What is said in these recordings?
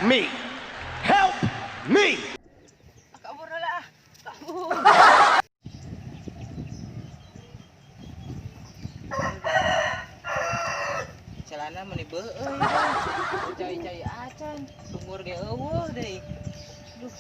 me. Help me. Kabur na lah. Kabur. Celana meni beueuy. Cai-cai acan, sumur ge eueuh deui. Duh.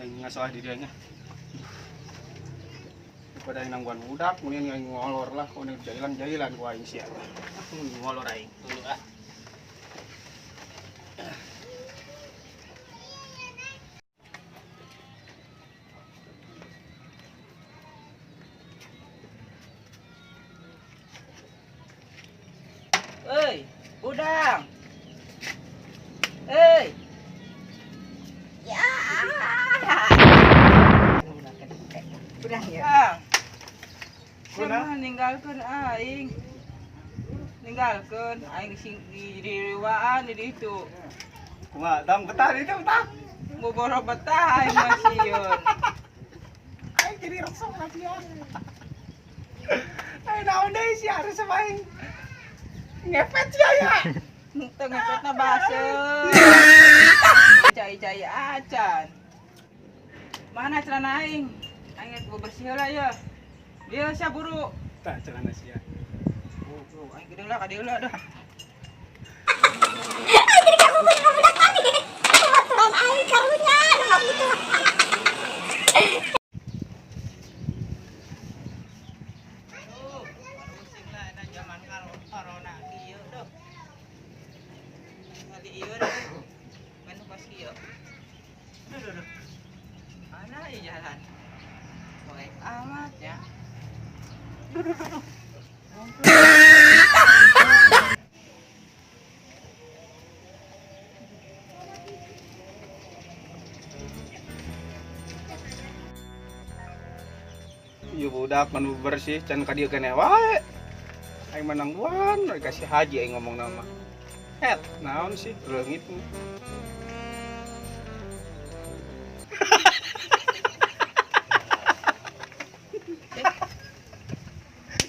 Aing ngasalah di dianya. Daripada aing nangguan budak, mending aing ngolor lah, mending jailan-jailan ku aing sia. Ngolor aing dulu ah. Euy, udang. Euy. Ya. Udah ya. Kang. Kuna? Kumaha ninggalkeun aing? Ninggalkeun aing sing di riwaan di ditu. Kumaha, tang betah di ditu betah. Boboro betah aing mah sieun. Aing jadi resep lah sia. Aing naon deui sia resep aing. Ngepet sia ya. Henteu ngepetna baseuh. Cai-cai acan. Mana celana aing? Aing rek bebersih heula ya. Dieu sia buru. Tah celana sia. Oh, aing geudeung lah ka dieu lah dah. Aing karunya. Aduh, pusing lah eta zaman corona kieu duh. Kali ieu deh. Main pas kieu. Duh, duh, duh. Mana ieu jalan? Poek amat ya. Duh, duh, duh, duh. Ieu budak mah bersih can ka dieu keneh wae. Aing mah nangguan, rek kasih haji aing ngomong nama. Het, naon sih leungit.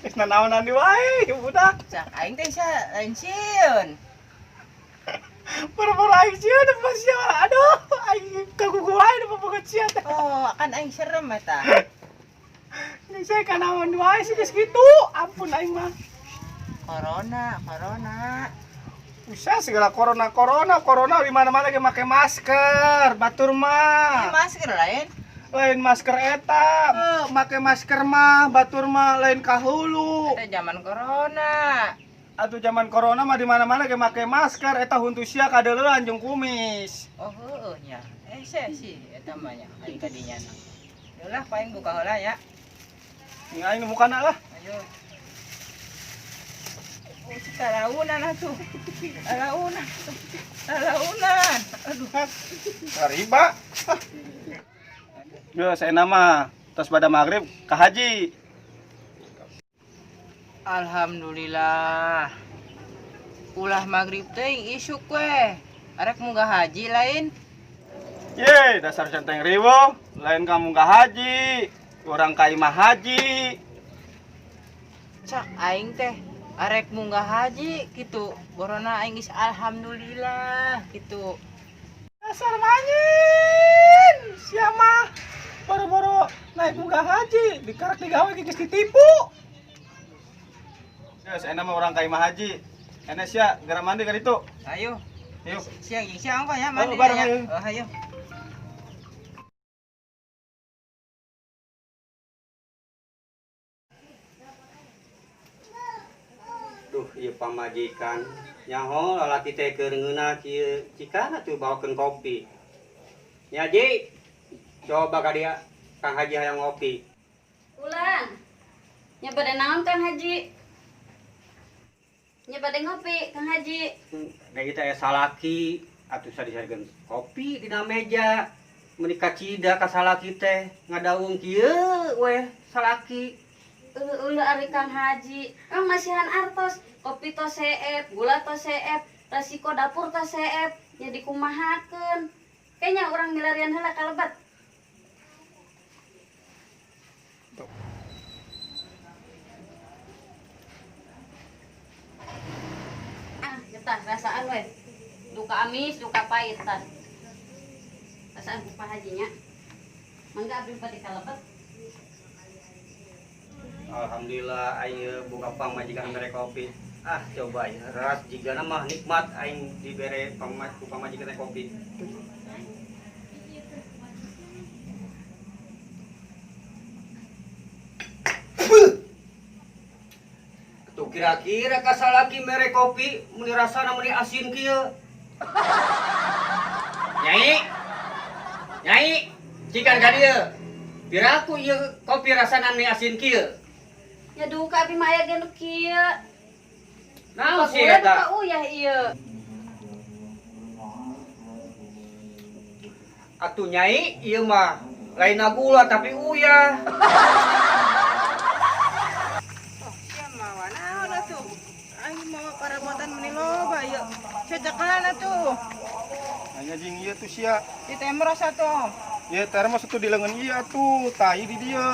Geus nanaonan di wae ieu budak. Cak aing teh sia lain sieun. Pura-pura aing sieun apa sia. Aduh, aing kagugu wae da papagat sia teh. Oh, kan aing serem eta. Geus saya kanaon wae sih geus kitu. Ampun aing mah. Corona, corona. Usah segala corona corona corona di mana-mana ge make masker, batur mah. Ini masker lain. Lain masker eta, make masker mah batur mah lain kahulu. Eta zaman corona. Atuh zaman corona mah di mana-mana ge make masker, eta huntu sia kadeuleuan jeung kumis. Oh, heueuh nya. Eh, sia sih eta mah nya aing kadinya na. Yeulah, paling buka heula ya. Ning aing nu mukana lah. Ayo. Oh, si taraunan atuh. Taraunan. Taraunan. Aduh. Riba. Yo, saya nama tos pada maghrib ka haji. Alhamdulillah. Ulah maghrib teuing isuk we. Arek munggah haji lain. Ye, dasar centeng riwo, lain kamu nggak haji, orang ka imah haji. Cak aing teh arek munggah haji gitu. Borona aing geus alhamdulillah gitu. Dasar mangin, siapa boro-boro naik munggah haji, dikarak digawe geus ditipu. Ya, saya nama orang ka imah haji. Enes sia, geura mandi ka ditu. Ayo. Ayo. Siang jeung siang kok ya mandi Oh, bareng, ya. ayo. Oh, ayo. Duh, ieu pamajikan. Nyaho lalaki teh keur ngeunah kieu cikana tuh bawakeun kopi. Nya Ji, coba ka dia Kang Haji hayang ngopi. Ulan. Nya bade naon Kang Haji? Nya bade ngopi Kang Haji. Da ieu teh aya salaki atuh sadisageun kopi dina meja. Meuni kacida ka salaki teh ngadaung kieu weh salaki. Euleuh ari Kang Haji. Emang masihan artos, kopi tos seep, gula tos seep, resiko dapur tos seep, nya dikumahakeun. Kayaknya orang milarian heula ka lebat. Ah, getah rasaan we. Duka amis, duka pahit tah. Rasaan ku Pak Haji nya. Mangga abdi bade ka lebet. Alhamdulillah aing buka pamajikan mere kopi. Ah, coba ya, ras jigana mah nikmat aing dibere ku pamajikan teh kopi. Tuh kira-kira kasalaki mere kopi meni rasana meni asin kieu. Nyai. Nyai, cikan ka dieu. Piraku ieu kopi rasana meni asin kieu. Ya duka abi mah aya ge nu kieu. Naon sih eta? Duka uyah ieu. Atuh Nyai, ieu mah lain gula tapi uyah. Oh, sia mawa naon atuh? Aing mawa parabotan meni loba ieu. Cecekelan atuh. Anya jeung ieu tuh sia. Di termos atuh. Ieu termos atuh di leungeun ieu atuh, tai di dieu.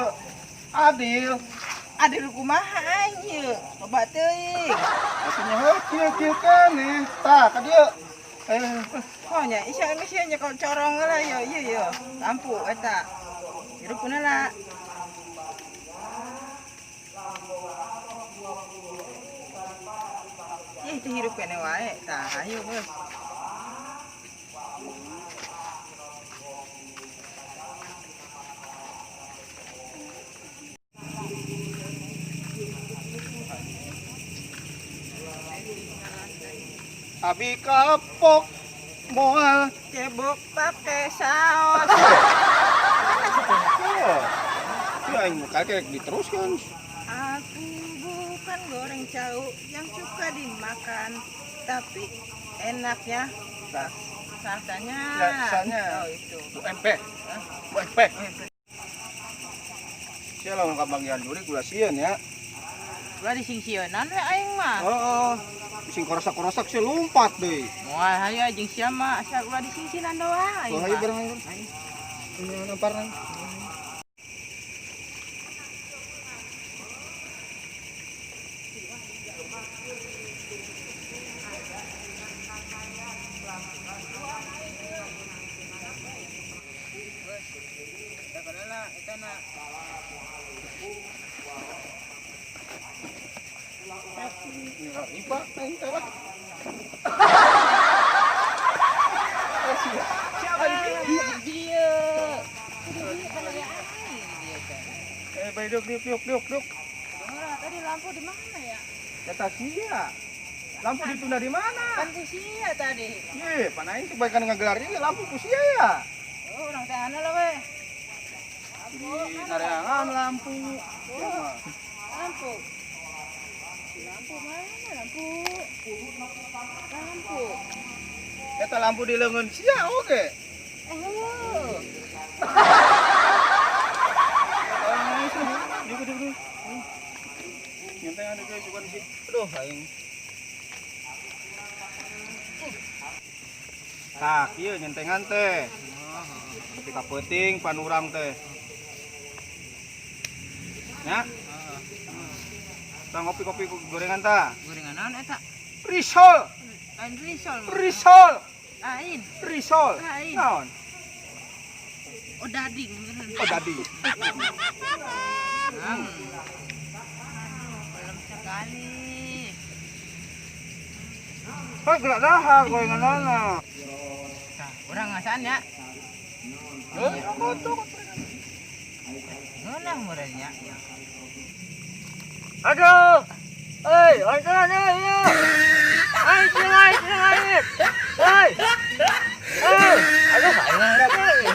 Adil. Adil kumaha aing ieu? Loba teuing. Atuh nya heuh kieu-kieu keneh. Tah ka dieu. Oh nya isya geus sia nyekel corong heula ieu ieu ieu. Lampu eta. Hirup heula. Ih, teu hirup keneh wae. Tah, hayu geus. Abi kapok moal cebok pakai saus. Ya, aing muka kayak diteruskan. Aku bukan goreng cau yang suka dimakan, tapi enaknya rasanya. Rasanya. Oh itu. Bu MP. Bu MP. Sia lamun kabagian jurig ulah sieun ya. Ulah disingsieunan we aing mah. Heeh. Sing korosak-korosak sih lompat deui. Moal hayu jeung sia mah asa ulah disingsieunan doang aing mah. Hayu bareng aing. Ini namparna. Riba aing teh lah. Siapa dia? Eh, bae duk duk duk duk. Tadi lampu di mana ya? Kata sia. Lampu ditunda di mana? Kan ku sia tadi. Ye, pan aing kebaikan ngagelarnya lampu ku sia ya. Oh, urang teh anu lah we. Di nareangan lampu. Lampu. Lampu mana lampu? Lampu. Eta lampu di leungeun sia oge. Oh. Diuk diuk diuk. Nyentengan deui sugan sih. Aduh aing. Tah, kieu nyentengan teh. Tapi ka peuting pan urang teh. Nya? Tah ngopi-kopi gorengan tah. Gorengan naon eta? Risol. Lain risol. Risol. Lain. Risol. Lain. Naon? Oh dading. Oh dading. Belum sekali. Hei, gerak dahar gorengan mana? Nah, urang ngasaan ya. Heuh, kotok. Ngeunah meureun nya. Aduh. Hei, oi tenan euy. Ai, ai, ai. Hei. Hei, aduh aing gerak euy.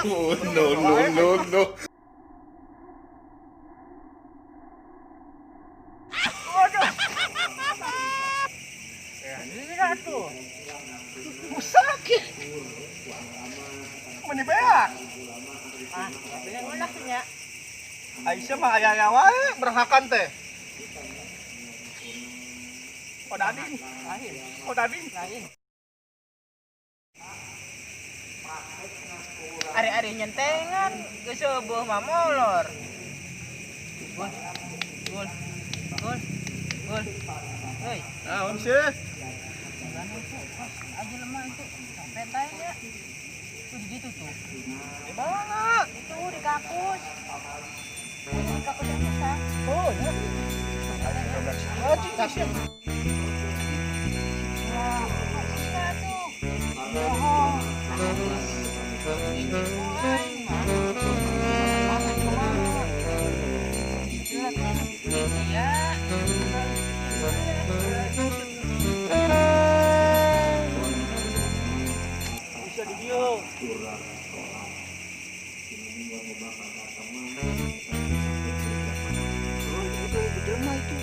Oh, no, no, no, no. Waduh. Gila tuh. Sakit. Meni beak. Ah, bener ulah nya. Aisyah mah aya-aya wae berhakan teh. Odading. Lain. Odading. Lain. Ari-ari nyentengan geus seueuh mah molor. Gol. Gol. Gol. Gol. Hei, Naon sih? aja lemah itu. Sampai tanya. Tuh di situ tuh. Di mana? Itu di kakus. Di kakus yang besar. Oh, ya. Haji sih. Ya, iya tuh. Bohong. Aing mah. Makan kemana? Iya. Bisa di dieu. Itu jelema itu.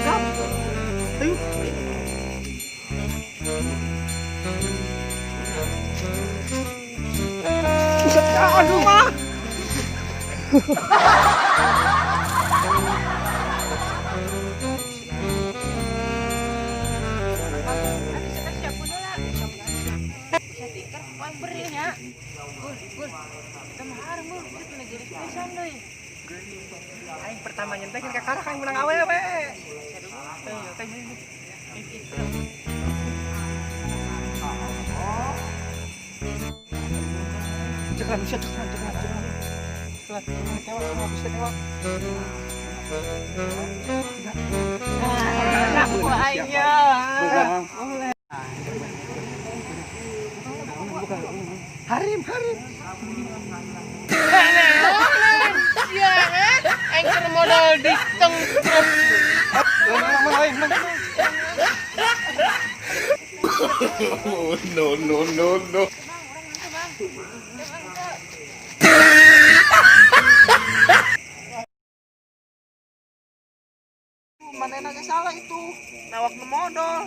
Tangkap. Ayo. Buset, aduh mah. Atuh siapa siapa lah. Bisa tikar pan beri nya. Gul, gul. Kita mah harum gul. Kita negeri pisan deui. Aing pertama nyentekin ka karak aing menang awewe. Ayo, teh. Cekan, bisa cekan, cekan, cekan. Cekan, tewak, tewak, bisa tewak. Aku aing ya. Harim, harim. Sia, aing keur modal ditengkrem. Oh, no, no, no, no. Manehna ge salah itu. Nawak nu modal.